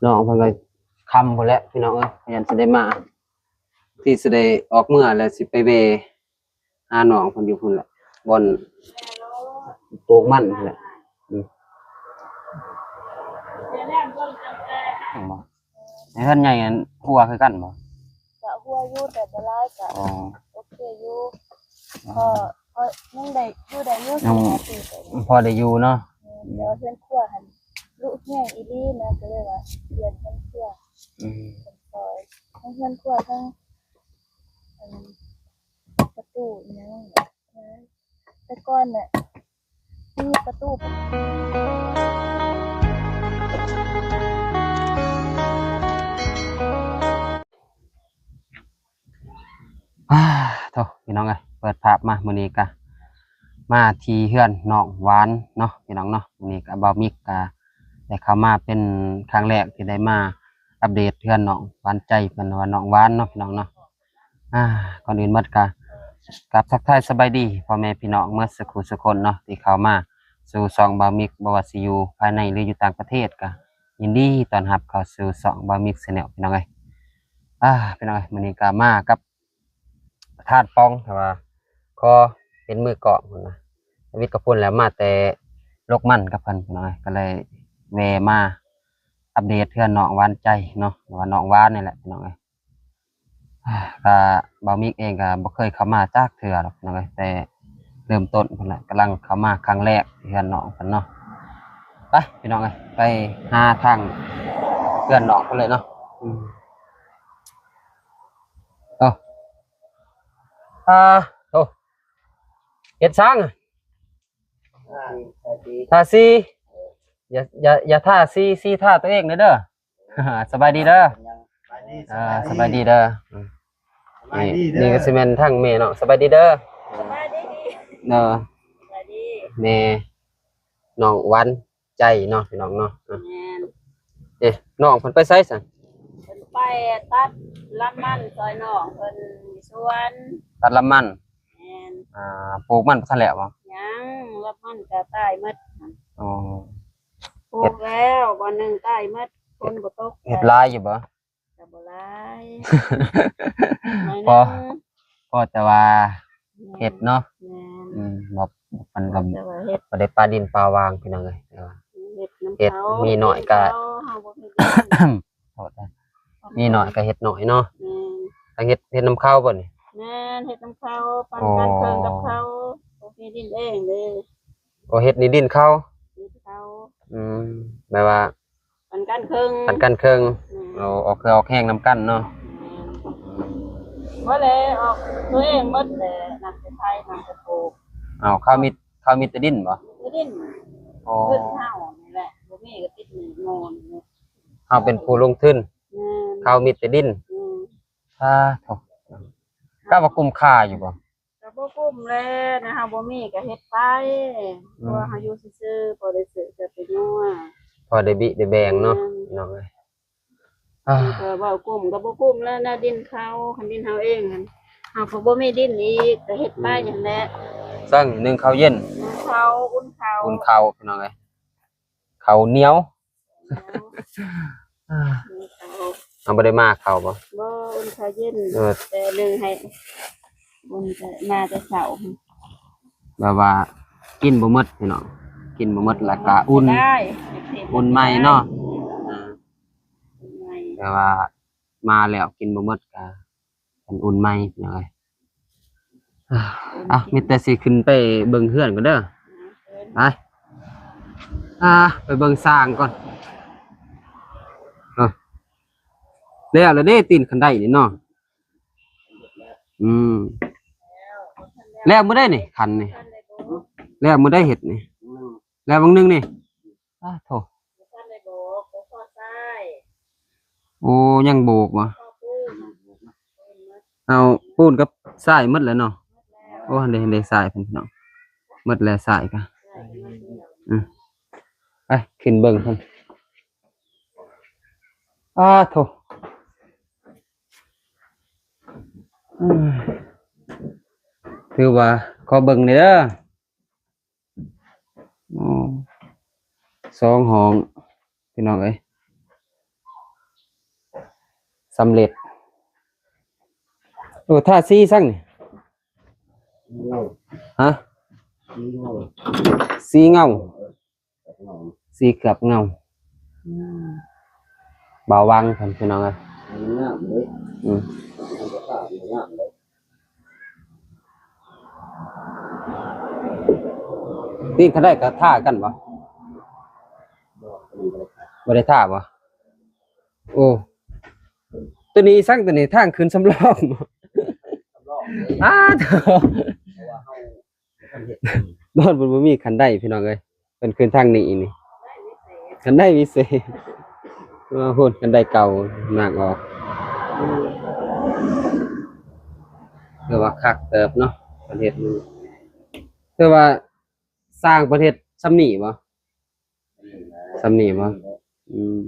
ນ້ອງເພິ່ນກໍຄ່ຳພຸ້ນແຫຼະພີ່ນ້ອງເອີຍ ກໍຍັງຊິໄດ້ມາ ທີ່ຊິໄດ້ອອກເມືອແລ້ວ ຊິໄປແວ່ຫານ້ອງເພິ່ນຢູ່ພຸ້ນແຫຼະ ບ່ອນປູກມັນພຸ້ນແຫຼະ. ອືມ ໃນເຮືອນໃຫຍ່ຫັ້ນຮົ້ວຄືກັນບໍ່? ກະຮົ້ວຢູ່ ແຕ່ບໍ່ຫຼາຍ ກະ ອໍ ໂອເຄຢູ່ ອໍ ພໍ ພໍຍັງໄດ້ຢູ່ໄດ້ຢູ່ ຍັງ ສີ່ຫ້າປີໄປນີ້ ພໍໄດ້ຢູ່ເນາະ. ແມ່ນ ແຕ່ວ່າເຮືອນຄົວຫັ້ນລຸແຮງອີ່ຫຼີນະ ກໍເລີຍວ່າປ່ຽນເຮືອນຄົວ. ອືມ ເປັນຊອຍ ທັງເຮືອນຄົວ ທັງ ອັນ ປະຕູອີ່ຫຍັງນີ້ ແຕ່ກ່ອນນະ ມີປະຕູ ອາ ໂທ້ ພີ່ນ້ອງເອີຍ ເປີດພາບມາມື້ນີ້ກະມາທີ່ເຮືອນນ້ອງຫວານເນາະ ພີ່ນ້ອງເນາະ. ມື້ນີ້ກະບ່າວມິກກະໄດ້ເຂົ້າມາເປັນຄັ້ງແລກທີ່ໄດ້ມາອັບເດດເຮືອນນ້ອງຫວານໃຈ ເພິ່ນວ່ານ້ອງຫວານເນາະ ພີ່ນ້ອງເນາະ. ອາ ກ່ອນອື່ນໝົດກະກາບທັກທາຍສະບາຍດີພໍ່ແມ່ພີ່ນ້ອງໝົດສູ່ຜູ້ສູ່ຄົນເນາະ ທີ່ເຂົ້າມາສູ່ຊ່ອງບ່າວມິກ ບໍ່ວ່າຊິຢູ່ພາຍໃນ ຫຼື ຢູ່ຕ່າງປະເທດ ກະຍິນດີຕ້ອນຮັບເຂົ້າສູ່ຊ່ອງບ່າວມິກ Channel ພີ່ນ້ອງເອີຍ. ອາ ພີ່ນ້ອງເອີຍ ມື້ນີ້ກະມາກັບປະທານປອງ ແຕ່ວ່າຂໍເປັນມືກ້ອງພຸ້ນນະ ທຳອິດກັບພຸ້ນແລ້ວ ມາແຕ່ລົກມັນກັບເພິ່ນ ພີ່ນ້ອງເອີຍ ກໍເລີຍແວ່ມາອັບເດດເຮືອນນ້ອງຫວານໃຈເນາະ ຫຼືວ່ານ້ອງຫວານນີ້ແຫຼະ ພີ່ນ້ອງເອີຍ. ກະບ່າວມິກເອງກະບໍ່ເຄີຍເຂົ້າມາຈັກເທື່ອດອກພີ່ນ້ອງເອີຍ ແຕ່ເລີ່ມຕົ້ນພຸ້ນແຫຼະ ກຳລັງເຂົ້າມາຄັ້ງແລກເຮືອນນ້ອງເພິ່ນເນາະ. ໄປພີ່ນ້ອງເອີຍ ໄປຫາທາງເຮືອນນ້ອງເພິ່ນເລີຍເນາະ. ອືມ ເອົາ ອາ ໂອ້ ເຮັດສັງ ອາ ທາສີ ຢ່າ ຢ່າ ຢ່າທາສີ ສີທາຕົວເອງເດີ. ສະບາຍດີເດີ. ເອີ ສະບາຍດີເດີ. ສະບາຍດີເດີ. ນີ້ ນີ້ກໍຊິແມ່ນທາງແມ່ເນາະ. ສະບາຍດີເດີ. ສະບາຍດີ. ເດີ ສະບາຍດີ. ແມ່ນ້ອງຫວານໃຈເນາະ ພີ່ນ້ອງເນາະ. ແມ່ນ. ເອ ນ້ອງເພິ່ນໄປໃສຊັ້ນ? ເພິ່ນໄປຕັດລຳມັນຊ່ອຍນ້ອງເພິ່ນຢູ່ສວນ. ຕັດລຳມັນ. ແມ່ນ. ອ່າ ປູກມັນບໍ່ທັນແລ້ວບໍ່? ຍັງ ລຳມັນກໍຕາຍໝົດ. ອໍ ປູກແລ້ວບ່ອນໜຶ່ງຕາຍໝົດ ຝົນບໍ່ຕົກ. ເຮັດຫຼາຍຢູ່ບໍ່? ກໍບໍ່ຫຼາຍ ໜ້ອຍໜຶ່ງ ພໍ ພໍແຕ່ວ່າ ແມ່ນ ເຮັດເນາະ. ແມ່ນ. ອືມ ບໍ່ ມັນກໍ ພໍແຕ່ວ່າເຮັດ ບໍ່ໄດ້ປະດິນປະຫວ່າງ ພີ່ນ້ອງເອີຍ ແຕ່ວ່າເຮັດນຳເຂົາ ເຮັດມີໜ້ອຍກໍ ເຮົາບໍ່ເຮັດ ໂທດເດີ ມີໜ້ອຍກໍເຮັດໜ້ອຍເນາະ. ແມ່ນ. ຕ້ອງເຮັດ ເຮັດນຳເຂົາບໍ່ນີ້? ແມ່ນ ເຮັດນຳເຂົາ ປັນກັນເຄິ່ງກັບເຂົາ. ອໍ ບໍ່ມີດິນເອງເດ້. ໂອ້ ເຮັດໃນດິນເຂົາ? ດິນເຂົາ. ອືມ ແບບວ່າ ປັນກັນເຄິ່ງ ປັນກັນເຄິ່ງ. ແມ່ນ. ໂອ້ ອອກເຄືອອອກແຮງນຳກັນເນາະ. ແມ່ນ. ບໍ່ແຫຼະ ອອກຕົວເອງໝົດແຫຼະ ນຳແຕ່ໄຖ ນຳແຕ່ປູກ. ເອົາ ເຂົາມີ ເຂົາມີແຕ່ດິນບໍ່? ແຕ່ດິນ. ອໍ ພື້ນເຮົານີ້ແຫຼະ ບໍ່ມີກໍຕິດໜີ້ໂມນີ້ແຫຼະ ເຮົາເປັນຜູ້ລົງທຶນ. ແມ່ນ. ເຂົາມີແຕ່ດິນ. ອືມ. ສາທຸ ກະວ່າກຸ້ມຄ່າຢູ່ບໍ່? ກໍບໍ່ກຸ້ມແຫຼະ ແນວເຮົາບໍ່ມີກໍເຮັດໄປ. ອືມ. ເພາະວ່າເຮົາຢູ່ຊື່ໆ ພໍໄດ້ຊື້ກັບໄປນົວ ພໍໄດ້ບິໄດ້ແບ່ງເນາະ. ແມ່ນ. ພີ່ນ້ອງເອີຍ ອາ ກໍເວົ້າກຸ້ມກໍບໍ່ກຸ້ມແຫຼະ ແນວດິນເຂົາ ຄັນດິນເຮົາເອງຫັ້ນ ເຮົາກໍບໍ່ມີດິນອີກ ກໍເຮັດໄປ. ອືມ. ຫັ້ນແຫຼະ. ສັງໜຶ້ງເຂົ້າເຢັນ ໜຶ້ງເຂົ້າ ອຸ່ນເຂົ້າ ອຸ່ນເຂົ້າ ພີ່ນ້ອງເອີຍ ເຂົ້າໜຽວ. ເຮົາບໍ່ໄດ້ມາເຂົ້າບໍ່? ບໍ່ ອຸ່ນເຂົ້າເຢັນ. ເອີ ແຕ່ໜຶ່ງໃຫ້ບຸນ ແຕ່ມາແຕ່ເຊົ້າ ແບບວ່າກິນບໍ່ໝົດພີ່ນ້ອງ ກິນບໍ່ໝົດແລ້ວກະອຸ່ນ ໄດ້ ອຸ່ນໃໝ່ເນາະ. ອືມ ແຕ່ວ່າມາແລ້ວກິນບໍ່ໝົດກະ ເປັນອຸ່ນໃໝ່ພີ່ນ້ອງເອີຍ. ເອົາ ມີແຕ່ຊິຂຶ້ນໄປເບິ່ງເຮືອນກ່ອນເດີ. ໄປ ອ່າ ໄປເບິ່ງສ້າງກ່ອນ. ເອົາ ແລ້ວລະເດ້ ຕີນຄັນໄດນີ້ເນາະ. ອືມ ແລ້ວມື້ໃດນີ້ ຄັນນີ້ ແລ້ວມື້ໃດເຮັດນີ້? ແລ້ວວັງໜຶ່ງນີ້. ອ້າໂທ້ ບໍ່ທັນໄດ້ໂບກ ບໍ່ພໍຊາຍ. ໂອ້ ຍັງໂບກບໍ່? ພໍປູນ ເອົາ ປູນກັບຊາຍໝົດແລ້ວເນາະ. ໂອ້ ເດ້ ເດ້ ຊາຍເພິ່ນພີ່ນ້ອງ ໝົດແລ້ວຊາຍກະ. ອືມ ໄປຂຶ້ນເບິ່ງເພິ່ນ. ອ້າໂທ້ ອືມ ຖືວ່າຂໍເບິ່ງແດ່ເດີ. ໂອ້ ສອງຫ້ອງ ພີ່ນ້ອງເອີຍ. ສຳເລັດ. ໂອ້ ທາສີສັງນີ້? ເງົາ ຮະ? ສີເງົາ ສີເງົາ ເອີ ເກືອບເງົາ ສີເກືອບເງົາ. ອືມ ບ່າວວັງເພິ່ນ ພີ່ນ້ອງເອີຍ. ມັນງາມເດ້. ອືມ ມັນກໍງາມເດ້. ຕີນຄັນໄດກໍທາກັນບໍ່? ບໍ່ ບໍ່ໄດ້ທາບໍ່? ໂອ້ ໂຕນີ້ສັງ ໂຕນີ້ທາງຂຶ້ນສຳລອງບໍ່? ສຳລອງເດ້. ອ້າ ໂທ້ ເພາະວ່າເຮົາ ນອນເພິ່ນບໍ່ມີຄັນໄດ ພີ່ນ້ອງເອີຍ. ເພິ່ນຂຶ້ນທາງນີ້ນີ້ ຄັນໄດວິເສດ ມາພຸ້ນ ຄັນໄດເກົ່ານາງອອກ. ຖືວ່າຄັກເຕີບເນາະ ເພິ່ນເຮັດ. ຖືວ່າສ້າງເພິ່ນເຮັດຊ່ຳນີ້ບໍ່? ຊ່ຳນີ້ບໍ່? ອືມ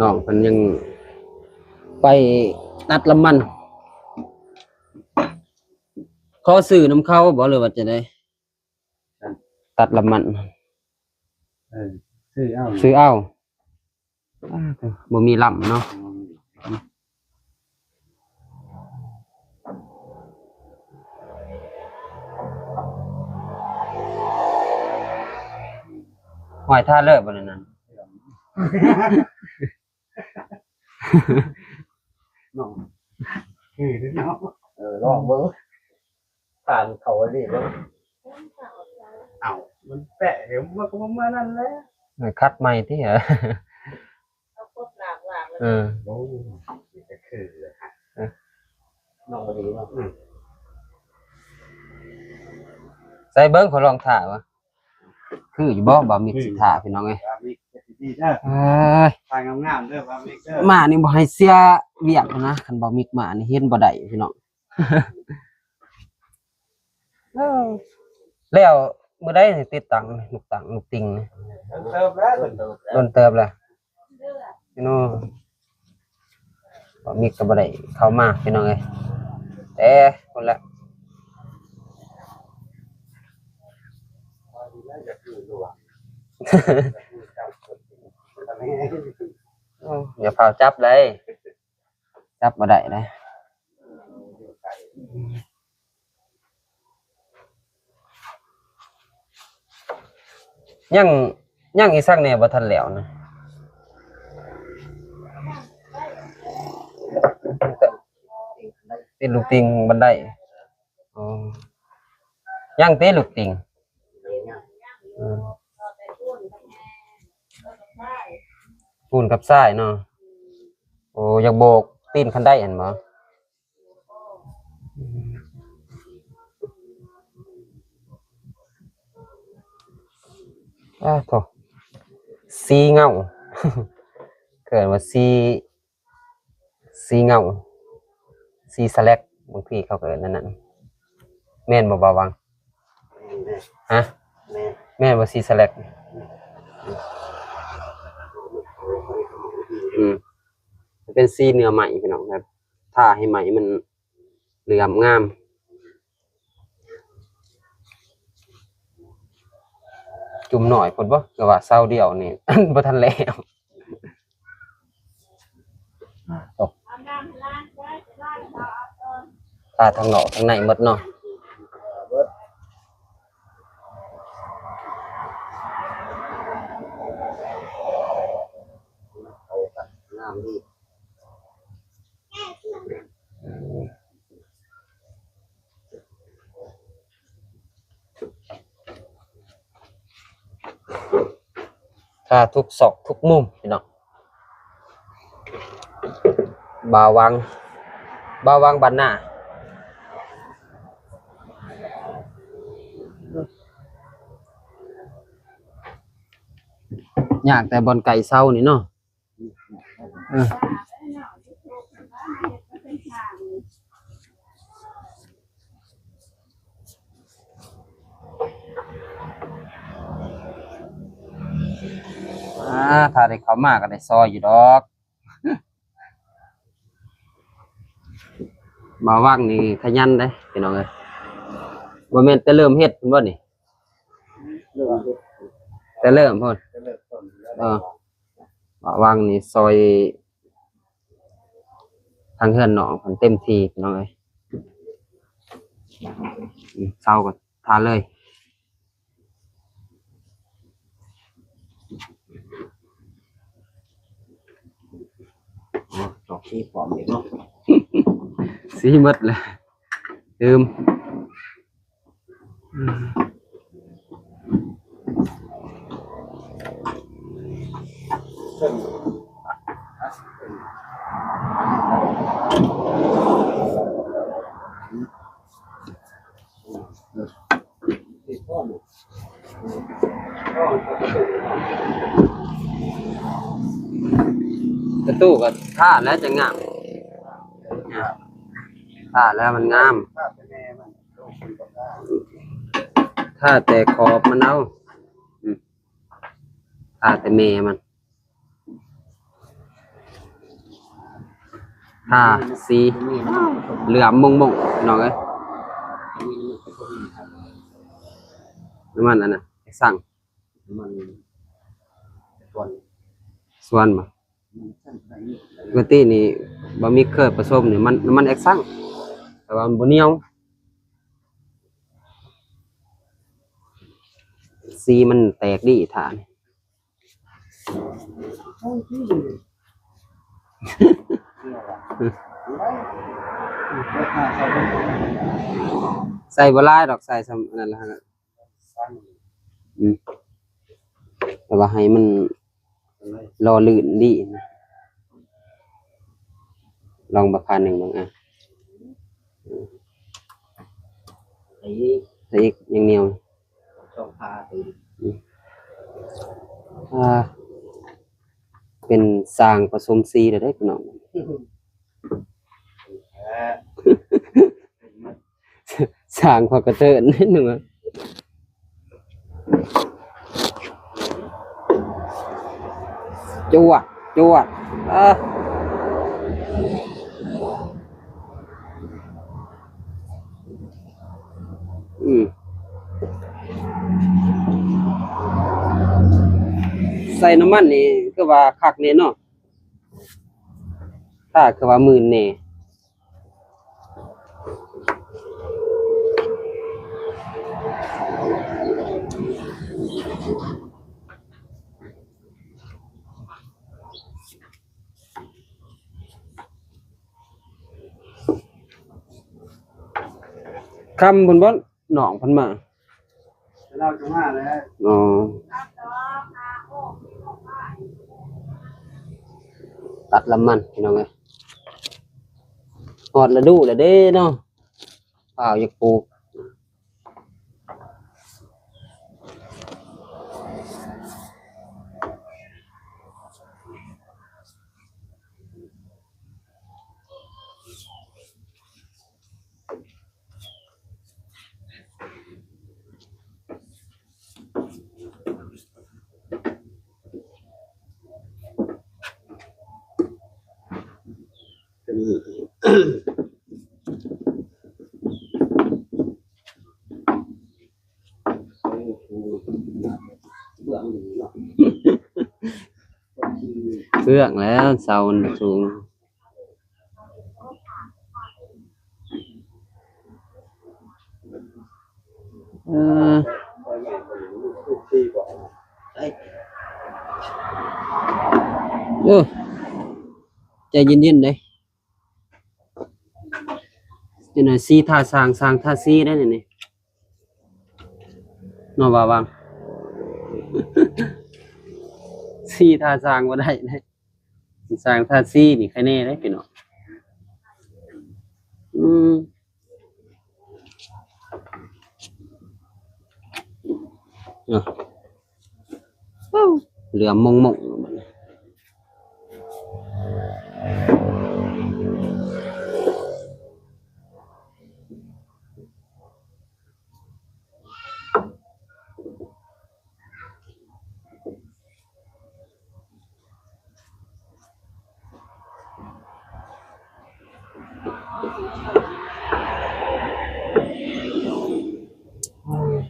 ນ້ອງເພິ່ນຍັງໄປຕັດລຳມັນ. ຂໍຊື້ນຳເຂົາບໍ່ ຫຼືວ່າຈັ່ງໃດ? ຕັດລຳມັນ ເອີ ຊື້ເອົາ ຊື້ເອົາ. ອ້າ ບໍ່ມີລຳເນາະ. ຫ້ອຍທາເລີບບໍ່ນັ້ນນະ ນ້ອງ ຄືເນາະ. ເອີ ລອງເບິ່ງ. ຖາມເຂົາໄວ້ເບິ່ງ. ເອົ້າ ມັນແປະ ມັນກໍປະມານນັ້ນແຫຼະ. ເອີ ຂັດໃໝ່ຕິ. ເອີ ເອົາກົດຫຼາກໆ ເອີ ໂອ້ ຄືເລີຍ. ເອີ ນ້ອງບໍ່ດີເນາະ. ອືມ ໃສ່ເບິ່ງ ຂໍລອງຖ້າວ່າ ຄືຢູ່ບໍ່? ບ່າວມິກຊິຖ້າ ພີ່ນ້ອງເອີຍ. ບ່າວມິກເຮັດດີໆເດີ. ເອີຍ ຖ່າຍງາມໆເດີ ບ່າວມິກເດີ. ມານີ້ບໍ່ໃຫ້ເສຍວຽກນະ ຄັນບ່າວມິກມານີ້ເຫັນບໍ່ໄດ້ ພີ່ນ້ອງ. ເອີ ແລ້ວມື້ໃດຊິຕິດຕັ້ງລູກຕັ້ງລູກຕິ່ງນີ້? ດົນເຕີບແລ້ວ ດົນເຕີບແລ້ວ ພີ່ນ້ອງ. ບ່າວມິກກໍບໍ່ໄດ້ເຂົ້າມາ ພີ່ນ້ອງເອີຍ ແຕ່ພຸ້ນແຫຼະ. ໂອ້ ຢ່າຟ້າວຈັບເລີຍ. ຈັບບໍ່ໄດ້ເດ້. ຍັງ ຍັງອີກສັກແດ່ບໍ່ທັນແລ້ວນະ? ຕິດລູກຕິ່ງບັນໄດ. ອໍ ຍັງຕິລູກຕິ່ງ? ອືມ ປູນກັບຊາຍເນາະ. ໂອ້ ຢາກໂບກຕີນຄັນໄດຫັ້ນບໍ່? ອາໂທ້ ສີເງົາ ເອີ້ນວ່າສີ ສີເງົາ ສີສະແລັກ ບາງທີເຂົາກໍເອີ້ນອັນນັ້ນ ແມ່ນບໍ່ ບ່າວວັງ? ແມ່ນເດ້. ຮະ? ແມ່ນ ແມ່ນບໍ່ ສີສະແລັກ? ອືມ ມັນເປັນສີເນື້ອໄມ້ ພີ່ນ້ອງ ແບບ ຖ້າໃຫ້ໄມ້ມັນເຫຼື້ອມງາມ. ຈຸ່ມໜ້ອຍໂພດບໍ່ ຄືວ່າເສົາດຽວນີ້ ບໍ່ທັນແລ້ວ. ອາ ຕົກ ຖ້າທາງນອກທາງໃນໝົດເນາະ. ງາມດີ. ຖ້າທຸກຊອກທຸກມຸມ ພີ່ນ້ອງ. ບ່າວວັງ ບ່າວວັງບ້ານນາ ຍາກແຕ່ບ່ອນໄກເຊົານີ້ເນາະ. ເອີ ອາ ຖ້າໄດ້ເຂົ້າມາກໍໄດ້ຊ່ອຍຢູ່ດອກ. ບ່າວວັງນີ້ຂະຫຍັນເດ້ ພີ່ນ້ອງເອີຍ ບໍ່ແມ່ນແຕ່ເລີ່ມເຮັດພຸ້ນບໍ່ນີ້? ເລີ່ມເຮັດ ແຕ່ເລີ່ມພຸ້ນ ແຕ່ເລີ່ມຕົ້ນຢູ່ແລ້ວ ເອີ ວາງນີ້ຊ່ອຍທາງເຮືອນນ້ອງເພິ່ນເຕັມທີ່ ພີ່ນ້ອງເອີຍ. ອືມ ເຊົາກໍທາເລີຍ. ໂອ້ ຈອກສີປອມອີກເນາະ ສີໝົດແລ້ວ ລືມ. ປະຕູກໍທາແລ້ວຈັ່ງງາມ ທາແລ້ວມັນງາມ ທາແຕ່ຂອບມັນເອົາ ອືມ ທາແຕ່ແມ່ມັນ. ທາສີເຫຼືອມມົ້ງໆ ພີ່ນ້ອງເອີຍ ນ້ຳມັນອັນນັ້ນ ແອັກຊັງ ນ້ຳມັນຊວນ ຊວນບໍ່? ປົກກະຕິນີ້ ບໍ່ມີເຄີຍປະສົມນີ້ ມັນ ນ້ຳມັນແອັກຊັງ ແຕ່ວ່າມັນບໍ່ໜຽວ ສີມັນແຕກດີ ທາ ໃສ່ບໍ່ຫຼາຍດອກ ໃສ່ຊ່ຳອັນນັ້ນລະ ອືມ ແຕ່ວ່າໃຫ້ມັນຫຼໍ່ລື່ນດີນະ ລອງບັກພາໜຶ່ງເບິ່ງ ອະ ໃສ່ອີກ ໃສ່ອີກ ຍັງໜຽວ ສອງພາ ອືມ ອ່າ ເປັນຊ່າງປະສົມສີແລ້ວເດ້ ພີ່ນ້ອງ ສ້າງພາກກະເທີນ ໜຶ່ງ ຈວດ ຈວດ ເອີ ອືມ ໃສ່ນ້ຳມັນນີ້ຄືວ່າຄັກແນ່ເນາະ ຖ້າຄືວ່າມື່ນແນ່. ຄ່ຳພຸ້ນບໍ່ ນ້ອງເພິ່ນມາ ລາວຈະມາແລ້ວ ອໍ ຕັດລຳມັນ ພີ່ນ້ອງເອີຍ ຮອດລະດູແລ້ວເດ້ເນາະ ຟ້າວຢາກປູກ. ເບື້ອງແລ້ວ ເສົາມັນສູງ. ເອີ ໂອ້ ໃຈເຢັນໆເດ້ ຈັ່ງໃດ ສີທ່າຊ່າງ ຊ່າງທ່າສີໄດ້ນີ້ ເນາະ ວ່າຫວ່າງ ສີທ່າຊ່າງບໍ່ໄດ້ເດ້. ສ້າງທາສີນີ້ໄຄແນ່ເດ້ພີ່ນ້ອງ ອືມ ເນາະ ເຫຼືອມມົ້ງໆ ບັດນີ້. ໂອ້ຍ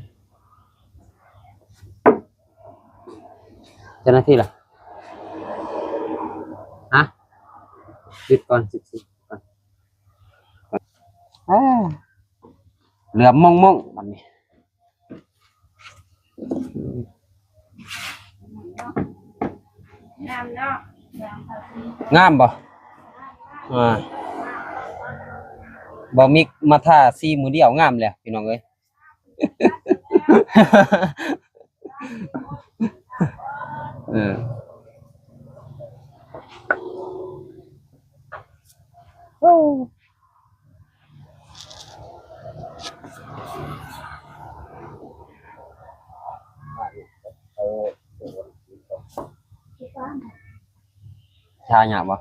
ເຈົ້າໜ້າທີ່ລະ? ຮະ? ຢຸດກ່ອນ ສິບສີ່ ກ່ອນ ອ່າ ເຫຼືອມມົ້ງໆ ບັດນີ້. ງາມເນາະ ງາມບໍ່? ອ່າ ບໍ່ມີມາທາສີມື້ດຽວງາມແລ້ວ ພີ່ນ້ອງເອີຍ. ເອີ ໂອ້ ທາຍາກບໍ່?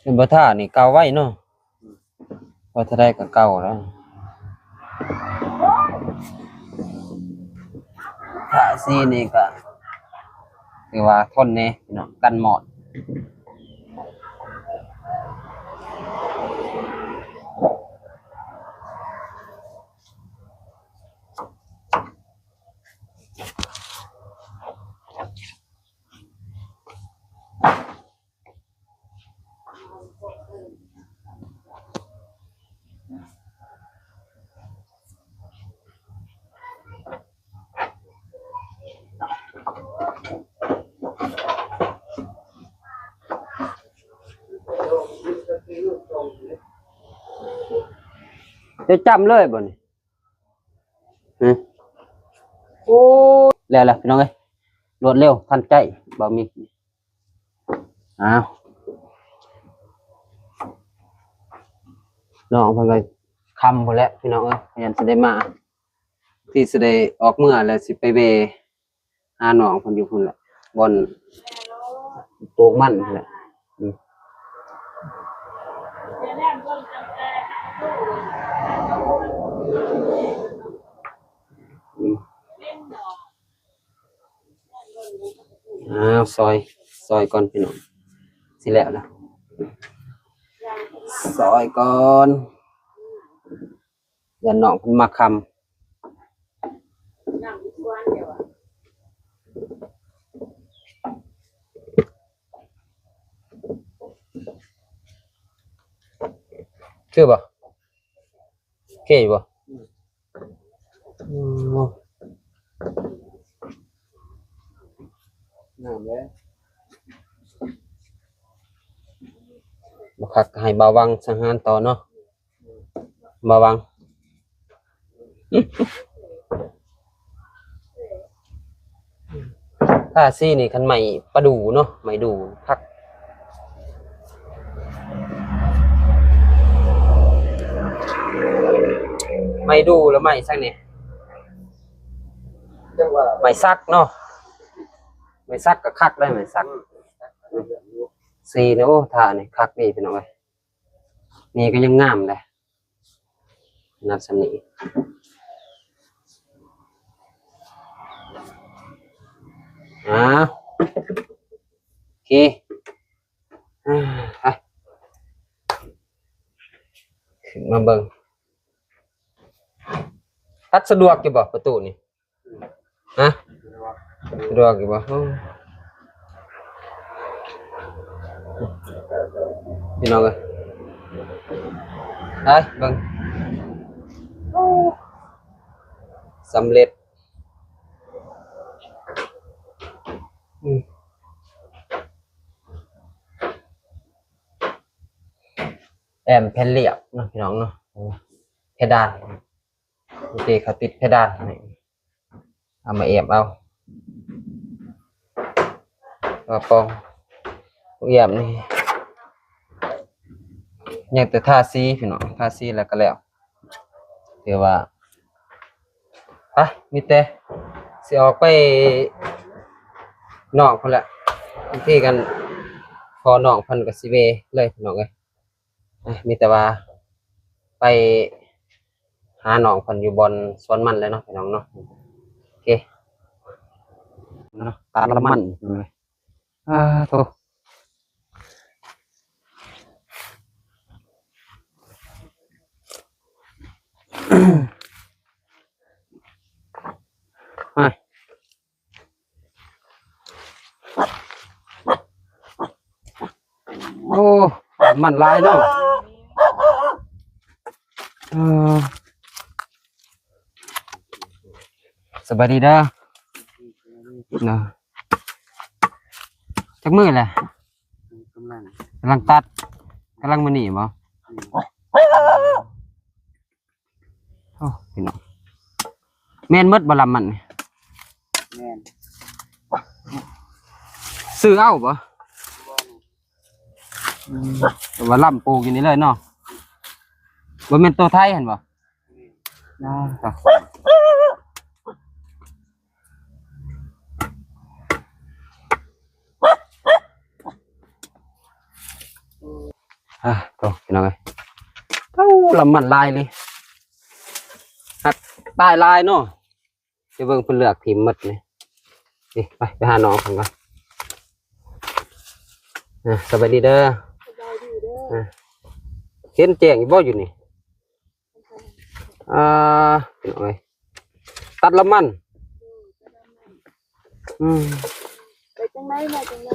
ເປັນບໍ່ທ່ານີ້ເກົ່າໄວເນາະ ວ່າເທົ່າໃດກໍເກົ່າແລ້ວ. ທາສີນີ້ກໍຖືວ່າທົນແດ່ພີ່ນ້ອງ ກັນມອດ. ຈະຈ້ຳເລີຍບໍ່ນີ້? ຮະ? ໂອ້ຍ ແລ້ວໆ ພີ່ນ້ອງເອີຍ ລວດເລັວທັນໃຈ ບໍ່ມີ ອ້າວ ນ້ອງເພິ່ນກໍຄ່ຳພຸ້ນແຫຼະ ພີ່ນ້ອງເອີຍ ຍັງຊິໄດ້ມາ ທີ່ຊິໄດ້ອອກເມືອແລ້ວ ຊິໄປແວ່ຫານ້ອງເພິ່ນຢູ່ພຸ້ນແຫຼະ ບ່ອນປູກມັນພຸ້ນແຫຼະ. ອືມ ອືມ ອ້າວ ຊອຍ ຊອຍກ່ອນພີ່ນ້ອງ ຊິແລ້ວລະ ຊອຍກ່ອນ ຢ້ານນ້ອງເພິ່ນມາຄ່ຳ. ຄືບໍ່? ໂອເຄຢູ່ບໍ່? ອືມ ງາມເລີຍ ບໍ່ຄັກໃຫ້ບ່າວວັງສັງຫານຕໍ່ເນາະ ບ່າວວັງ. ທາສີນີ້ຄັນໄມ້ປະດູ່ເນາະ ໄມ້ດູ່ຄັກ ໄມ້ດູ່ ແລ້ວໄມ້ສັກນີ້ ໄມ້ສັກເນາະ ໄມ້ສັກກໍຄັກໄດ໋ ໄມ້ສັກ. ສີນີ້ ໂອ້ ທານີ້ຄັກດີພີ່ນ້ອງເອີຍ ນີ້ກໍຍັງງາມເດ້. ນັບສ່ຳນີ້ ອ່າ ໂອເຄ ອ່າ ໄປ ຂຶ້ນມາເບິ່ງ ຕັດສະດວກຢູ່ບໍ່ປະຕູນີ້? ຮະ? ສະດວກຢູ່ບໍ່? ໂອ້ ພີ່ນ້ອງເອີຍ ໄປເບິ່ງ ໂອ້ ສຳເລັດ ອືມ ແຕ້ມແຜ່ນລຽບເນາະ ພີ່ນ້ອງເນາະ ເພດານ ໂອເຄ ເຂົາຕິດເພດານໃຫ້ ເອົາມາແອບເອົາ ວ່າປ່ອງແອບນີ້ ຍັງແຕ່ທາສີພີ່ນ້ອງ ທາສີແລ້ວກໍແລ້ວ ຖືວ່າ ໄປ ມີແຕ່ຊິອອກໄປນອກພຸ້ນແຫຼະ ບາງທີກັນພໍນ້ອງເພິ່ນກໍຊິແວ່ເລີຍ ພີ່ນ້ອງເອີຍ. ອ່ະ ມີແຕ່ວ່າໄປຫານ້ອງເພິ່ນຢູ່ບ່ອນສວນມັນແຫຼະເນາະ ພີ່ນ້ອງເນາະ ໂອເຄເນາະ ຕາດລະມັນ ອ່າ ໂທ້ ໂອ້ ມັນຫຼາຍເນາະ. ເອີ ສະບາຍດີເດີ. ເນາະ ຈັກມື້ແຫຼະ? ກຳລັງ ກຳລັງຕັດ ກຳລັງມື້ນີ້ບໍ? ອືມ ໂອ້ ພີ່ນ້ອງ ແມ່ນໝົດບໍ່ລຳມັນນີ້? ແມ່ນ ຊື້ເອົາບໍ່? ອືມ ແຕ່ວ່າລຳປູກຢູ່ນີ້ເລີຍເນາະ ບໍ່ແມ່ນໂຕໄທຫັ້ນບໍ່? ແມ່ນ ອາ ໂຕ ພີ່ນ້ອງເອີຍ ເອົາ ລຳມັນຫຼາຍເລີຍ ຮັກຕາຍຫຼາຍເນາະ. ໄປເບິ່ງເພິ່ນເລືອກຖິ້ມໝົດນີ້ ນີ້ ໄປ ໄປຫານ້ອງເພິ່ນກ່ອນ. ອາ ສະບາຍດີເດີ ສະບາຍດີເດີ. ອາ ເຫັນແຈ້ງຢູ່ບໍ່ຢູ່ນີ້? ອ່າ ພີ່ນ້ອງເອີຍ ຕັດລຳມັນ ອືມ ໄປຈັ່ງໃດ ມາຈັ່ງໃດ?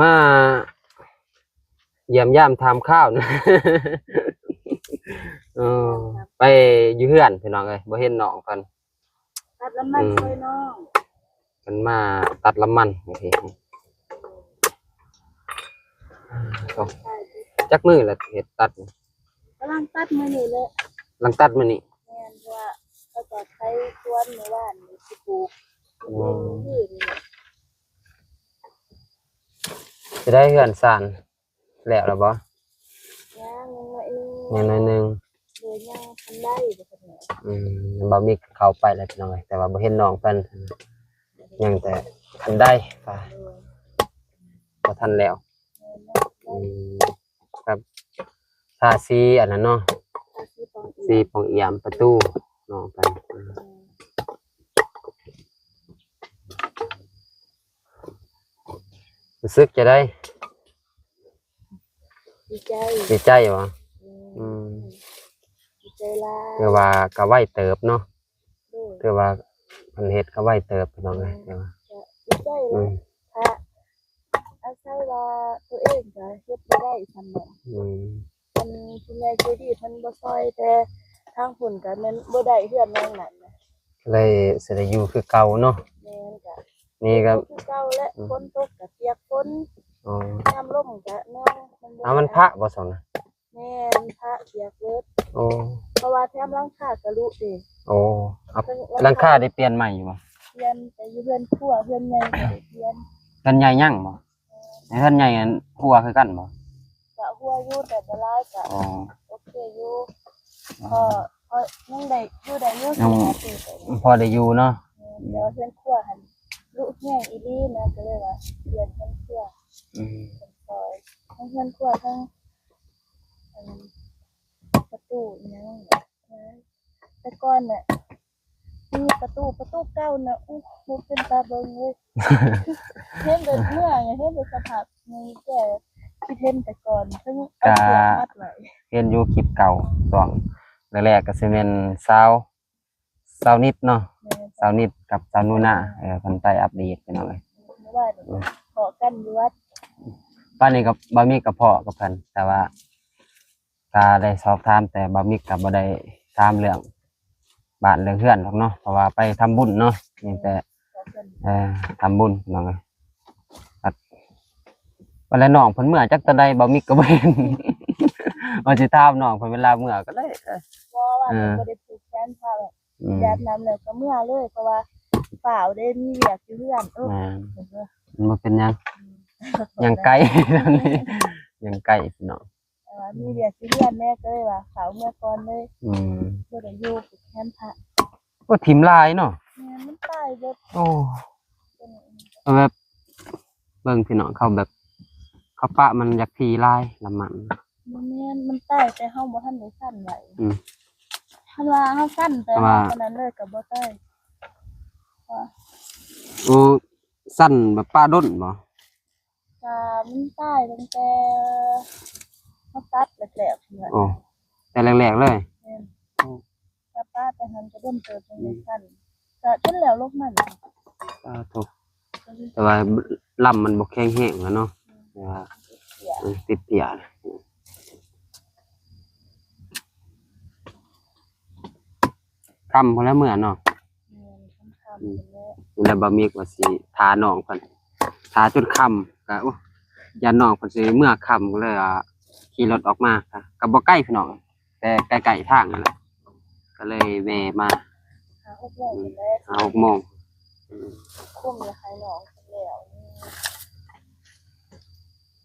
ມາຢ້ຽມຢາມຖາມຂ່າວນະ ເອີ ໄປຢູ່ເຮືອນ ພີ່ນ້ອງເອີຍ ບໍ່ເຫັນນ້ອງເພິ່ນ ຕັດລຳມັນ ອືມ ຊ່ວຍນ້ອງ ເພິ່ນມາຕັດລຳມັນ ໂອເຄ ຈັກມື້ລະເຮັດຕັດ? ກຳລັງຕັດມື້ນີ້ແຫຼະ ກຳລັງຕັດມື້ນີ້. ແມ່ນ ເພາະວ່າເຂົາກໍໄຖສວນມື້ວານນີ້ ຊິປູກ ອືມ ມື້ນີ້. ຊິໄດ້ເຮືອນຊານ ແລ້ວລະບໍ່? ຍັງ ຍັງໜ້ອຍໜຶ່ງ ຍັງໜ້ອຍໜຶ່ງ ໂດຍ ຍັງທັນໄດ້ ອືມ ບ່າວມິກເຂົ້າໄປແລ້ວ ພີ່ນ້ອງເອີຍ ແຕ່ວ່າບໍ່ເຫັນນ້ອງເພິ່ນ ຍັງແຕ່ຄັນໄດ ໂດຍ ບໍ່ທັນແລ້ວ ແມ່ນແລ້ວ ອືມ ກັບ ທາສີອັນນັ້ນເນາະ ທາສີປ່ອງອຽມ ສີປ່ອງອຽມປະຕູເນາະ ໄປ ອືມ ຮູ້ສຶກຈັ່ງໃດ? ດີໃຈ ດີໃຈຫວາ? ອືມ ອືມ ດີໃຈຫຼາຍ ຖືວ່າກະໄວເຕີບເນາະ ໂດຍ ຖືວ່າເພິ່ນເຮັດກະໄວເຕີບ ພີ່ນ້ອງເອີຍ ແມ່ນ ຖືວ່າ ກະດີໃຈ ອືມ ແຫຼະ ຖ້າອາໄສວ່າໂຕເອງກະເຮັດບໍ່ໄດ້ສ່ຳນັ້ນ ອືມ ອັນຜູ້ໃຫຍ່ໃຈດີເພິ່ນບໍ່ຊ່ອຍ ແຕ່ທາງພຸ້ນກະແມ່ນບໍ່ໄດ້ເຮືອນຫຼັງນັ້ນນະ ເລີຍຊິໄດ້ຢູ່ຄືເກົ່າເນາະ ແມ່ນ ກະ ນີ້ກໍ ຢູ່ຄືເກົ່າແຫຼະ ອືມ ຝົນຕົກກໍປຽກຝົນ ອໍ ຍາມລົມກໍແນວມັນບໍ່ ອ້າວ ມັນພະບໍ່ຊັ້ນນະ? ແມ່ນ ພະປຽກເບິດ ໂອ້ ເພາະວ່າແຖມຫຼັງຄາກະລຸເດ້ ໂອ້ ເອົາ ເທິງຫຼັງຄາ ຫຼັງຄາໄດ້ປ່ຽນໃໝ່ຢູ່ບໍ່? ປ່ຽນ ແຕ່ຢູ່ເຮືອນຄົວ ເຮືອນໃຫຍ່ບໍ່ໄດ້ປ່ຽນ ເຮືອນໃຫຍ່ຍັງບໍ່? ແມ່ນ ໃນເຮືອນໃຫຍ່ຫັ້ນຮົ້ວຄືກັນບໍ່? ກະຮົ້ວຢູ່ ແຕ່ບໍ່ຫຼາຍ ກະ ອໍ ໂອເຄຢູ່ ອໍ ພໍ ພໍຍັງໄດ້ຢູ່ໄດ້ຢູ່ ຍັງ ຊິບາດນີ້ ພໍໄດ້ຢູ່ເນາະ ແມ່ນ ແຕ່ວ່າເຮືອນຄົວຫັ້ນລຸແຮງອີ່ຫຼີນະ ກໍເລີຍວ່າປ່ຽນເຮືອນຄົວ ອືມ ເປັນຊອຍ ທັງເຮືອນຄົວ ທັງ ອັນ ປະຕູອີ່ຫຍັງ ແຕ່ກ່ອນນະ ມີປະຕູ ປະຕູເກົ່ານະ ໂອ້ ບໍ່ເປັນຕາເບິ່ງເລີຍ ເຫັນແຕ່ເມື່ອ ເຫັນແຕ່ສະພາບໃຫຍ່ແກ່ ຄິດເຫັນແຕ່ກ່ອນ ເຖິງເອົາເຊືອກມັດໄວ້ ເຫັນຢູ່ຄລິບເກົ່າ ຊ່ວງແລກໆ ກໍຊິແມ່ນສາວ ສາວນິດເນາະ ແມ່ນ ສາວນິດກັບສາວນູນາ ເອີ ເພິ່ນໄປອັບເດດ ພີ່ນ້ອງເອີຍ ເມື່ອວານນີ້ ອືມ ພໍ້ກັນຢູ່ວັດ ປານນີ້ກໍບໍ່ມີ ກໍພໍ້ກັບເພິ່ນ ແຕ່ວ່າ ກໍໄດ້ສອບຖາມ ແຕ່ບ່າວມິກກໍບໍ່ໄດ້ຖາມເລື່ອງບ້ານເລື່ອງເຮືອນດອກເນາະ ເພາະວ່າໄປທຳບຸນເນາະ ມີແຕ່ ເອີ ທຳບຸນພີ່ນ້ອງເອີຍ ບັດ ບັດແລ້ວນ້ອງເພິ່ນເມືອຈັກຕອນໃດ ບ່າວມິກກໍບໍ່ເຫັນ ວ່າຊິຖາມນ້ອງເພິ່ນເວລາເມືອກໍເລີຍ ເອີ ບໍ່ວ່າ ເອີ ບໍ່ໄດ້ຜູກແຂນພາ ອືມ ຢາດນ້ຳແລ້ວກໍເມືອເລີຍ ເພາະວ່າຟ້າວເດ້ ມີວຽກຢູ່ເຮືອນ ເອີ ແມ່ນ ເຫັນບໍ່ ມັນບໍ່ເປັນຫຍັງ ອືມ ຍັງໄກ ຍັງໄກພີ່ນ້ອງ ເອີ ມີວຽກຢູ່ເຮືອນແດ່ ກໍເລີຍວ່າເຂົ້າເມືອກ່ອນເລີຍ ອືມ ບໍ່ໄດ້ຢູ່ແຄມພະ ໂອ້ ຖິ້ມຫຼາຍເນາະ ແມ່ນ ມັນຕາຍເບິດ ໂອ້ ເອົາແບບ ເບິ່ງພີ່ນ້ອງ ເຂົາແບບ ເຂົາປະມັນຢາກຖີ່ຫຼາຍ ລະມັນ ບໍ່ແມ່ນ ມັນຕາຍແຕ່ເຮົາບໍ່ທັນໄດ້ສັ່ນໄວ້ ອືມ ຄັນວ່າເຮົາສັ່ນແຕ່ເຮົາ ອັນນັ້ນເລີຍກໍບໍ່ຕາຍ ໂອ້ ສັ່ນແບບປະດົນບໍ່? ກະມັນຕາຍຕັ້ງແຕ່ເຮົາຕັດແລກໆ ໂອ້ ແຕ່ແລກໆເລີຍ ແມ່ນ ໂອ້ ກະປະແຕ່ຫັ້ນກະດົນເຕີບຈັ່ງໄດ້ສັ່ນ ກະຈົນແລ້ວລົກມັນ ສາທຸ ແຕ່ວ່າລຳມັນບໍ່ແຂງແຮງແລ້ວເນາະ ແຕ່ວ່າ ເອີ ຕິດເພຍ ຄ່ຳພຸ້ນແຫຼະເມືອເນາະ. ແມ່ນ ຄ່ຳໆ ອືມ ພຸ້ນແຫຼະ ນີ້ແຫຼະ ບ່າວມິກວ່າຊິຖ້ານ້ອງເພິ່ນ ຖ້າຈົນຄ່ຳ ກະ ໂອ້ ຢ້ານນ້ອງເພິ່ນຊິເມືອຄ່ຳ ກໍເລີຍວ່າຂີ່ລົດອອກມາ ກະ ກະບໍ່ໄກພີ່ນ້ອງ ແຕ່ໃກ້ໆທາງນັ້ນແຫຼະ ກໍເລີຍແວ່ມາ ຫ້າຫົກໂມງ ອືມ ພຸ້ນແຫຼະ ຫ້າຫົກໂມງ ອືມ ຄຸ້ມລະໃຫ້ນ້ອງເພິ່ນແລ້ວ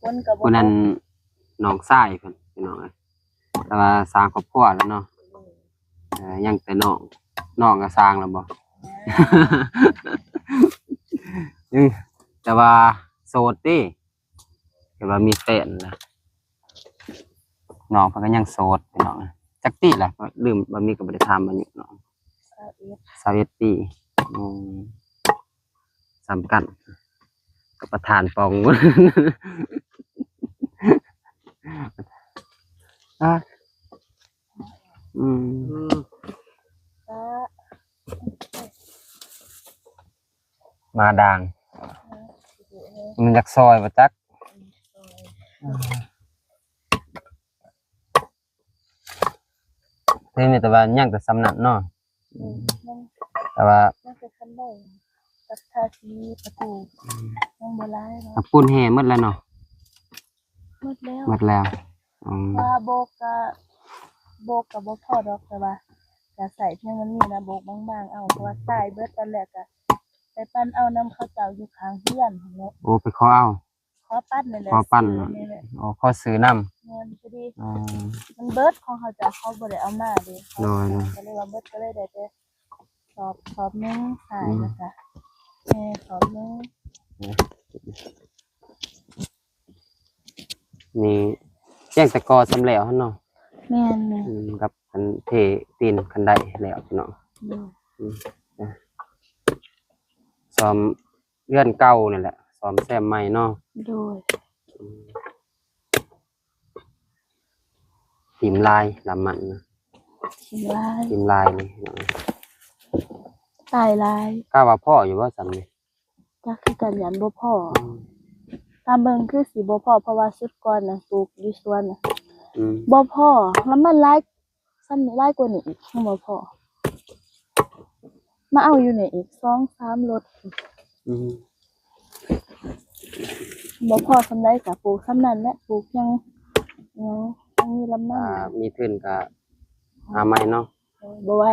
ຄົນກໍບໍ່ ຜູ້ນັ້ນນ້ອງຊາຍເພິ່ນ ພີ່ນ້ອງເອີຍ ແຕ່ວ່າສ້າງຄອບຄົວແລ້ວເນາະ ອືມ ເອີ ຍັງແຕ່ນ້ອງ ນ້ອງກໍສ້າງແລ້ວບໍ່? ອືມ ແຕ່ວ່າໂສດຕິ ແຕ່ວ່າມີແຟນລະ ນ້ອງເພິ່ນກໍຍັງໂສດພີ່ນ້ອງ ຈັກປີລະ ລືມ ບ່າວມິກກໍບໍ່ໄດ້ຖາມອາຍຸນ້ອງ ຊາວເອັດ ຊາວເອັດປີ ອືມ ສ່ຳກັນກັບປະທານປ່ອງ ອາ ອືມ ອືມ ໝາດ່າງ ມັນຢາກຊອຍບໍ່ຈັກ ເຫັນແຕ່ວ່າຍັງແຕ່ສ່ຳນັ້ນເນາະ ອືມ ແຕ່ວ່າຍັງແຕ່ຄັນໄດກັບທາສີປະຕູ ອືມ ຍັງບໍ່ຫຼາຍເນາະ ປູນແຮ່ໝົດແລ້ວເນາະ ໝົດແລ້ວ ໝົດແລ້ວ ອືມ ວ່າໂບກກະ ໂບກກະບໍ່ພໍດອກ ແຕ່ວ່າກະໃຊ້ພຽງມັນມີນະ ໂບກບາງໆເອົາ ເພາະວ່າສາຍເບິດ ຕອນແລກກະໄປປັ່ນເອົານຳເຂົາເຈົ້າຢູ່ຂ້າງເຮືອນຫັ້ນແຫຼະ ໂອ້ ໄປຂໍເອົາ ຂໍປັ່ນນັ້ນແຫຼະ ຂໍປັ່ນ ຊື້ນີ້ແຫຼະ ໂອ້ ຂໍຊື້ນຳ ແມ່ນ ພໍດີ ອືມ ມັນເບິດ ຂອງເຂົາເຈົ້າ ເຂົາບໍ່ໄດ້ເອົາມາເດ້ ໂດຍໆ ກໍເລີຍວ່າເບິດ ກໍເລີຍໄດ້ແຕ່ສອບ ສອບໜຶ່ງ ອືມ ແລ້ວກະແຮ່ສອບໜຶ່ງ ນີ້ແຈ້ງແຕ່ກໍ່ສ່ຳແລ້ວຫັ້ນເນາະ ແມ່ນໆ ອືມ ກັບອັນເທຕີນຄັນໄດແລ້ວເນາະ ອືມ ອືມ ສ້ອມ ເຮືອນເກົ່ານີ້ແຫຼະ ສ້ອມແຊມໃໝ່ເນາະ ໂດຍ ອືມ ຖິ້ມຫຼາຍລຳມັນນະ ຖິ້ມຫຼາຍ ຖິ້ມຫຼາຍນີ້ ຕາຍຫຼາຍ ກະວ່າພໍຢູ່ບໍ່ສ່ຳນີ້ ຈັກຄືກັນ ຢ້ານບໍ່ພໍ ອືມ ຕາມເບິ່ງຄືຊິບໍ່ພໍ ເພາະວ່າຊຸດກ່ອນນະ ປູກຢູ່ສວນນະ ອືມ ບໍ່ພໍ ລຳມັນຫຼາຍ ສ່ຳນີ້ຫຼາຍກວ່ານີ້ອີກ ຍັງບໍ່ພໍ ມາເອົາຢູ່ນີ້ອີກສອງສາມລົດ ອືມ ບໍ່ພໍສ່ຳໃດກະປູກສ່ຳນັ້ນແຫຼະ ປູກຍັງ ຍັງ ຍັງມີລຳມັນ ຖ້າມີທຶນກະຫາໃໝ່ເນາະ ບໍ່ໄຫວ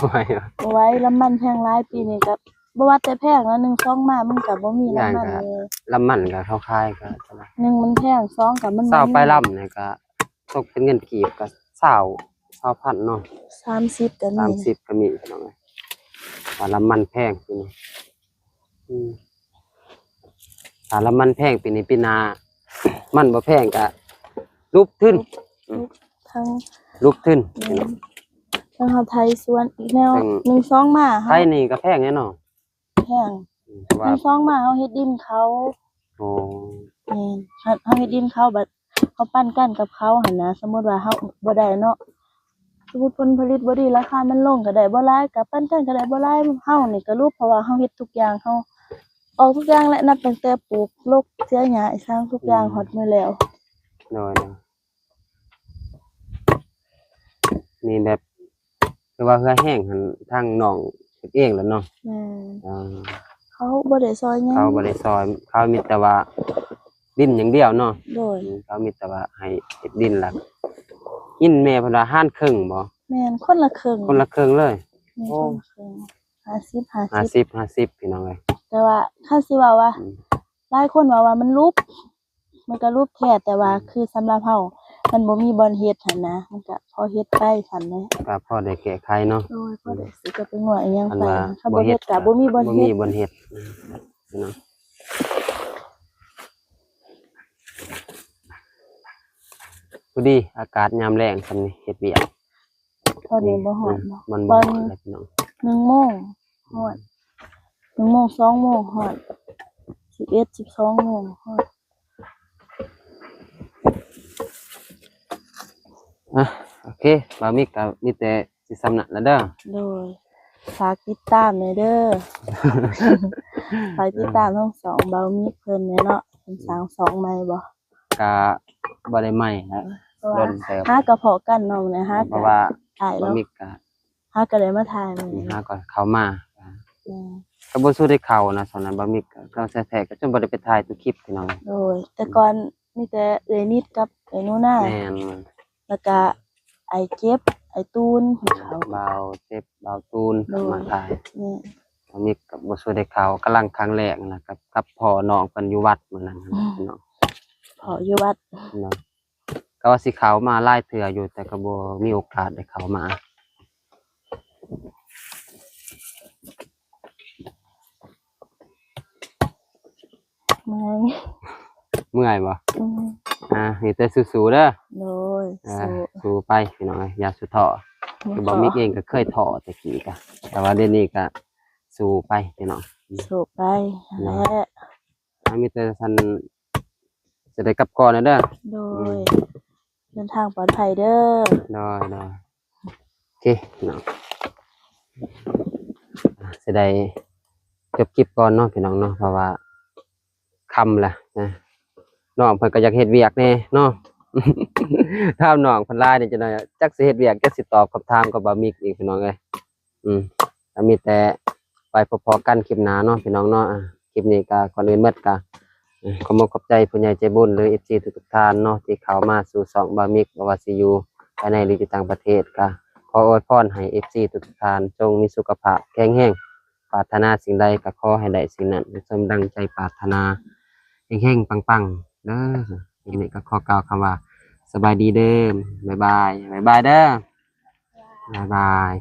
ບໍ່ໄຫວ ບໍ່ໄຫວ ລຳມັນແພງຫຼາຍ ປີນີ້ກະບໍ່ວ່າແຕ່ແພງນະ ໜຶ່ງສອງມາມັນກະບໍ່ມີລຳມັນ ລຳມັນກະເຂົາຂາຍກະ ໜຶ່ງມັນແພງ ສອງກະມັນ ຊາວປາຍລຳນີ້ກະ ຕົກເປັນເງິນກີບກໍຊາວ ຊາວພັນເນາະ ສາມສິບກໍມີ ສາມສິບກໍມີພີ່ນ້ອງເອີຍ ວ່າລຳມັນແພງປີນີ້ ອືມ ຖ້າລຳມັນແພງປີນີ້ ປີໜ້າມັນບໍ່ແພງກໍຫຼຸບທຶນ ຫຼຸບ ອືມ ທັງ ຫຼຸບທຶນ ແມ່ນ ທັງເຮົາໄຖສວນອີກແນວ ໜຶ່ງສອງມາ ໄຖນີ້ກໍແພງແນ່ເນາະ ແພງ ອືມ ເພາະວ່າ ໜຶ່ງສອງມາເຮົາເຮັດດິນເຂົາ ໂອ້ ແມ່ນ ເຮົາ ເຮົາເຮັດດິນເຂົາ ບັດເຮົາປັນກັນກັບເຂົາຫັ້ນນະ ສົມມຸດວ່າເຮົາບໍ່ໄດ້ເນາະ ສົມມຸດຜົນຜະລິດບໍ່ດີ ລາຄາມັນລົງກໍໄດ້ບໍ່ຫຼາຍ ກໍປັນກັນກໍໄດ້ບໍ່ຫຼາຍ ເຮົານີ້ກໍຫຼຸບ ເພາະວ່າເຮົາເຮັດທຸກຢ່າງ ເຮົາອອກທຸກຢ່າງແຫຼະ ນັບຕັ້ງແຕ່ປູກລົກ ເສຍຫຍ້າ ອີ່ຫຍັງ ທຸກຢ່າງ ອືມ ຮອດມື້ແລ້ວ ໂດຍໆ. ນີ້ແບບ ຄືວ່າເຮືອແຫ້ງຫັ້ນ ທາງນ້ອງເຮັດເອງແຫຼະເນາະ ແມ່ນ ອ່າ ເຂົາບໍ່ໄດ້ຊ່ອຍຫຍັງ ເຂົາບໍ່ໄດ້ຊ່ອຍ ເຂົາມີແຕ່ວ່າດິນຢ່າງດຽວເນາະ ໂດຍ ອືມ ເຂົາມີແຕ່ວ່າໃຫ້ເຮັດດິນລະ ຍິນແມ່ເພິ່ນວ່າຫານເຄິ່ງບໍ? ແມ່ນ ຄົນລະເຄິ່ງ ຄົນລະເຄິ່ງເລີຍ ແມ່ນ ໂອ້ ຄົນລະເຄິ່ງ ຫ້າສິບ ຫ້າສິບ ຫ້າສິບ ຫ້າສິບ ພີ່ນ້ອງເອີຍ ແຕ່ວ່າຄັນຊິເວົ້າວ່າ ອືມ ຫຼາຍຄົນເວົ້າວ່າມັນຫຼຸບ ມັນກໍຫຼຸບແທ້ ແຕ່ວ່າ ອືມ ຄືສຳລັບເຮົາ ມັນບໍ່ມີບ່ອນເຮັດຫັ້ນນະ ມັນກໍພໍເຮັດໄປຊັ້ນແຫຼະ ກໍພໍໄດ້ແກ້ໄຂເນາະ ໂດຍ ພໍໄດ້ ອືມ ຊື້ກັບເປັນງົວອີ່ຫຍັງໄປ ຄັນວ່າ ຄັນບໍ່ເຮັດກໍບໍ່ມີບ່ອນເຮັດ ບໍ່ມີບ່ອນເຮັດເນາະ ພໍດີອາກາດຍາມແລງສ່ຳນີ້ເຮັດວຽກ ຕອນນີ້ບໍ່ຮ້ອນເນາະ ອືມ ມັນບໍ່ຮ້ອນແລ້ວພີ່ນ້ອງ ໜຶ່ງໂມງຮ້ອນ ອືມ ໜຶ່ງໂມງ ສອງໂມງຮ້ອນ ສິບເອັດ ສິບສອງໂມງຮ້ອນ ອ່ະ ໂອເຄ ບ່າວມິກກໍມີແຕ່ຊິສ່ຳນັ້ນລະເດີ ໂດຍ ຝາກຕິດຕາມແດ່ເດີ ຝາກຕິດຕາມທັງສອງບ່າວມິກເພິ່ນແດ່ເນາະ ເພິ່ນສ້າງຊ່ອງໃໝ່ບໍ່? ກະບໍ່ໄດ້ໃໝ່ນະ ເພາະວ່າ ດົນເຕີບ ຫາກະພໍ້ກັນເນາະ ມື້ນັ້ນຫາ ເພາະວ່າ ກະອ້າຍ ບ່າວມິກກະ ຫາກະໄດ້ມາຖ່າຍມື້ນີ້ ຫາກະເຂົ້າມາ ແມ່ນ ກະບໍ່ສູ້ໄດ້ເຂົ້ານະ ຊ່ວງນັ້ນບ່າວມິກກະ ເຈົ້າແທ້ໆ ກະຈົນບໍ່ໄດ້ໄປຖ່າຍທຸກຄລິບພີ່ນ້ອງ ໂດຍ ແຕ່ກ່ອນມີແຕ່ເອື້ອຍນິດກັບເອື້ອຍໜູນາ ແມ່ນ ແລ້ວກະອ້າຍເຈັບ ອ້າຍຕູນ ເຂົາ ບ່າວເຈັບ ບ່າວຕູນ ໂດຍ ມາຖ່າຍ ແມ່ນ ຕອນນີ້ກະບໍ່ສູ່ໄດ້ເຂົ້າ ກຳລັງຄັ້ງແລກນະ ກັບ ກັບພໍ່ນ້ອງເພິ່ນຢູ່ວັດມື້ນັ້ນ ອືມ ພີ່ນ້ອງ ພໍ່ຢູ່ວັດເນາະ ກະວ່າຊິເຂົ້າມາຫຼາຍເທື່ອຢູ່ ແຕ່ກະບໍ່ມີໂອກາດໄດ້ເຂົ້າມາ. ເມື່ອຍ ເມື່ອຍບໍ່? ອືມ ອ່າ ມີແຕ່ສູ້ໆເດີ ໂດຍ ອ່າ ສູ້ ສູ້ໄປພີ່ນ້ອງເອີຍ ຢ່າສູ້ທໍ້ ບໍ່ທໍ້ ຄືບ່າວມິກເອງກະເຄີຍທໍ້ແຕ່ກີ້ກະ ແຕ່ວ່າດຽວນີ້ກະສູ້ໄປພີ່ນ້ອງ ສູ້ໄປ ເນາະ ຫັ້ນແຫຼະ ອ່າ ມີແຕ່ຊັ້ນ ຊິໄດ້ກັບກ່ອນເດີ ໂດຍ ອືມ ເດີນທາງປອດໄພເດີ ໂດຍ ໂດຍ ໂອເຄເນາະ ອ່າ ຊິໄດ້ຈົບຄລິບກ່ອນເນາະພີ່ນ້ອງເນາະ ເພາະວ່າຄ່ຳລະນະ ນ້ອງເພິ່ນກະຢາກເຮັດວຽກແດ່ເນາະ ຖາມນ້ອງເພິ່ນຫຼາຍນີ້ ຈັກໜ້ອຍຈັກຊິເຮັດວຽກ ຈັກຊິຕອບຄຳຖາມກັບບ່າວມິກອີກພີ່ນ້ອງເອີຍ ອືມ ກະມີແຕ່ໄປພົບພໍ້ກັນຄລິບໜ້າເນາະພີ່ນ້ອງເນາະ ອ່າ ຄລິບນີ້ກະກ່ອນອື່ນໝົດກະ ເອີ ຂໍຂອບໃຈຜູ້ໃຫຍ່ໃຈບຸນ ຫຼື ເອັຟຊີ ທຸກໆທ່ານເນາະ ທີ່ເຂົ້າມາສູ່ຊ່ອງບ່າວມິກ ບໍ່ວ່າຊິຢູ່ພາຍໃນ ຫຼື ຢູ່ຕ່າງປະເທດ ກະຂໍອວຍພອນໃຫ້ ເອັຟຊີ ທຸກໆທ່ານ ຈົ່ງມີສຸຂະພາບແຂງແຮງ ປາດຖະໜາສິ່ງໃດກະຂໍໃຫ້ໄດ້ສິ່ງນັ້ນ ສົມດັ່ງໃຈປາດຖະໜາ ເຮັງໆ ປັງໆ ເດີ ຄລິບນີ້ກະຂໍກ່າວຄຳວ່າ ສະບາຍດີເດີ ບາຍບາຍ ບາຍບາຍເດີ ບາຍບາຍ.